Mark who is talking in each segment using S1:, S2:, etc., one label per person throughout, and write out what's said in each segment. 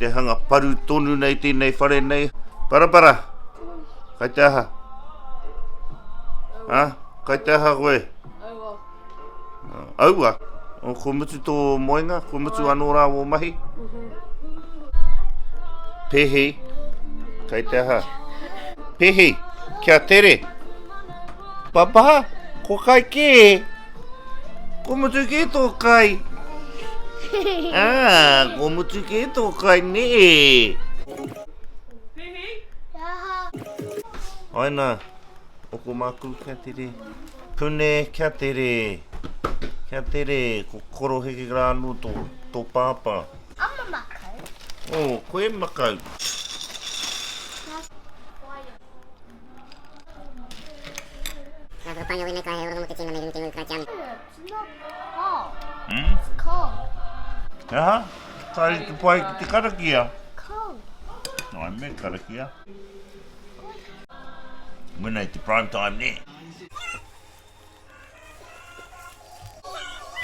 S1: te hanga paru tonu nei tēnei whare nei. Parapara, kai te aha? Ha? Kai te aha koe?
S2: Aua.
S1: Aua? O, ko mutu tō moenga? Ko mutu anō rā wō mahi?
S2: Mm -hmm.
S1: Pehi, kai te aha? Pehi, kia tere! Papa, ko kai kē? Ko mutu kē tō kai? Ah, ko mutu kē tō kai nē.
S2: Pehi?
S1: Aina, oko māku, kia tere. Pune, kia tere. Kia tere, ko koroheke rā anō tō, tō pāpā.
S3: I'm a makau.
S1: Oh, koe makau.
S3: Hmm?
S1: He aha? Ka i te pai ki te karakia? Ai, me karakia. Wena i te prime time, ne?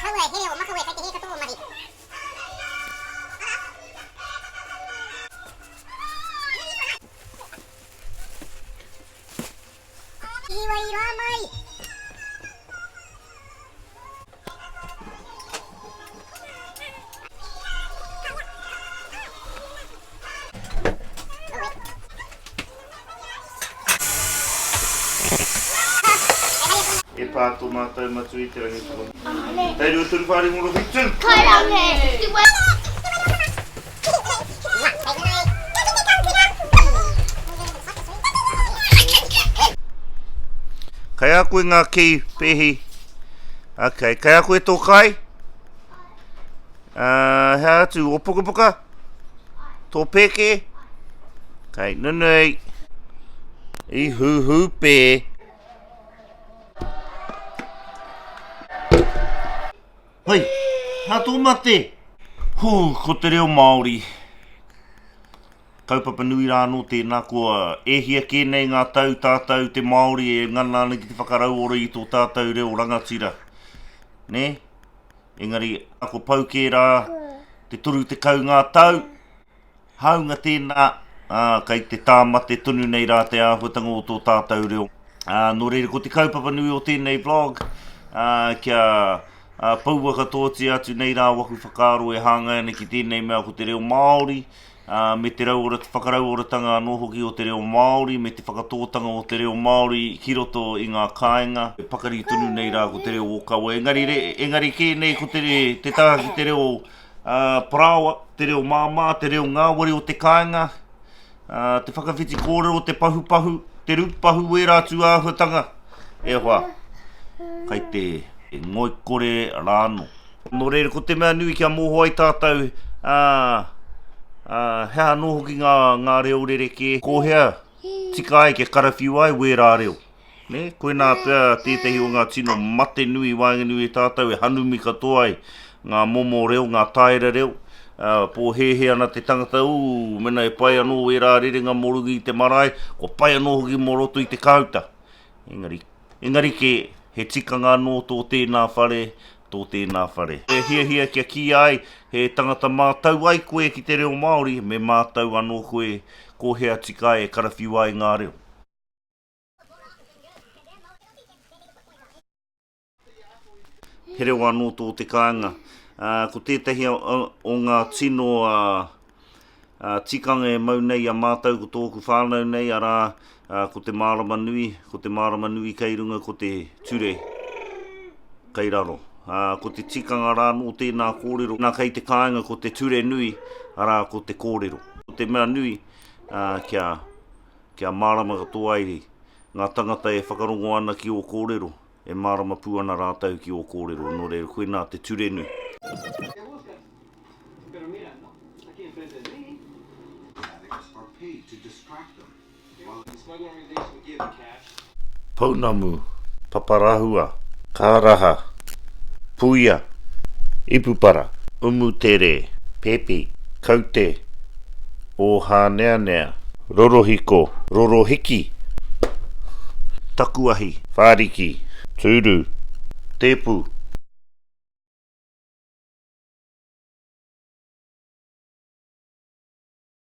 S3: Kaua e here o makawe kei te hē katoa o mahi. Iwa i rā mai.
S1: E pā tō mātou matua i te rangi whakamutunga. Hei 2 3 4 5 7!
S3: Kairangi!
S1: Kei a koe ngā kī, Pēhi. Okay, kei a koe tō kai? Uh, hea atu, o pukapuka? Tō pēke? Kei, nunui. I huhu pē. Hei, nā tō mate! Hū, ko te reo Māori. Kaupapa nui rā anō tēnā, kua e hia kē nei ngā tau tātou te Māori e ngana ana ki te whakarauora i tō tātou reo rangatira. Nē? Engari, ko pau kē rā te 30 ngā tau, Hāunga tēnā, ā, kei te tāmate tonu nei rā te āhuatanga o tō tātou reo. Ā, nō reira, ko te kaupapa nui o tēnei vlog, ā, kia ā, poua katoatia atu nei rā waku whakaaro e hāngai ana ki tēnei mea ko te reo Māori, ā, me te rauora, te whakarauoratanga anō hoki o te reo Māori, me te whakatōtanga o te reo Māori ki roto i ngā kāinga. E pakari tonu nei rā ko te reo ōkawa, engari, engari kē nei ko te, te taha ki te reo Ā, parāoa, te reo māmā, te reo ngāwari o te kāinga, ā, te whakawhiti kōrero, te pahupahu, te rūpahu, ērā atu āhuatanga, e hoa, kai te ngoikore rānō. Nō reira, ko te mea nui kia mōhio ai tātou, ā, ā, he aha anō hoki ngā, ngā reo rerekē, ko hea tika ai kia karawhiua ai wērā reo. Nē, koinā pea tētehi o ngā tino mate nui i waenganui i tātou e hanumi katoa ai ngā momo reo, ngā taera reo, ā, pōhēhē ana te tangata, ū, mena e pai anō ērā rerenga mō runga i te marae, kua pai anō hoki mō roto i te kāuta. Engari, engari kē, he tikanga anō tō tēnā whare, tō tēnā whare. E hiahia kia kīia ai he tangata mātau ai koe ki te reo Māori, me mātau anō koe ko hea tika ai e karawhiua ai ngā reo. He reo anō tō te kāinga. Ko tētahi o ngā tino tikanga e mau nei i a mātou ko tōku whānau nei, arā, ko te mārama nui, ko te mārama nui kei runga, ko te ture kei raro. Ko te tikanga rā nō tēnā kōrero, nā kei te kāinga ko te ture nui, arā, ko te kōrero. Ko te mea nui, kia Kia mārama katoa ai ngā tangata e whakarongo ana ki ō kōrero, e mārama pū ana rātou ki ō kōrero, nō reira koinā te ture nui. Pounamu, Paparahua, Kāraha, Puia, Ipupara, Umutere, Pepi, Kaute, Ōhāneanea, Rorohiko, Rorohiki, Takuahi, Whāriki, Tūru, Tēpu.